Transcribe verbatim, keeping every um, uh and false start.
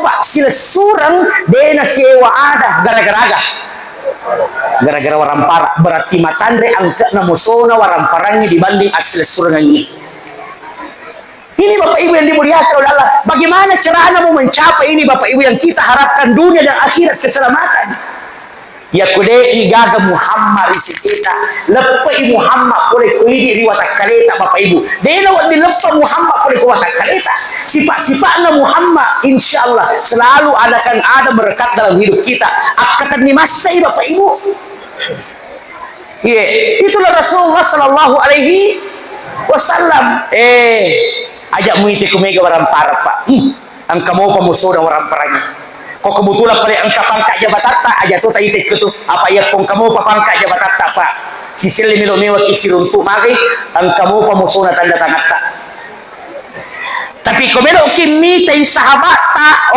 Pak, silessureng de' nasiewa ada gara-gara aga? Gara-gara warampara. Berarti matanre angke'na musona waramparangnge dibanding assilessurengengngi. Ini Bapak Ibu yang dimuliakan oleh Allah. Bagaimana caranya mau mencapai ini Bapak Ibu yang kita harapkan dunia dan akhirat keselamatan? Yakko de'i gaga Muhammad ri seseta, leppe'i Muhammad pole ko idi ri watakkaleta, Bapak Ibu. De'na wedding leppa Muhammad pole ko watakkaleta. Sifat-sifatna Muhammad, insya Allah, selalu adakan ada berkat dalam hidup kita. Akkatenni massai, Bapak Ibu. Iya, itulah Rasulullah sallallahu alaihi wasallam. Eh, aja muite ku mega warampara, Pak. Hmm. Engka mopa musona waramparangnge. Ko kebetulan pale engka pangkat jabatatta, aja to taite ketu. Apa iya ko engka mopa pangkat jabatatta, Pak? Siselle melo mewaki siruntu mage, engka mopa musona tanda tangatta. Tapi ko meloki mitai sahabatta,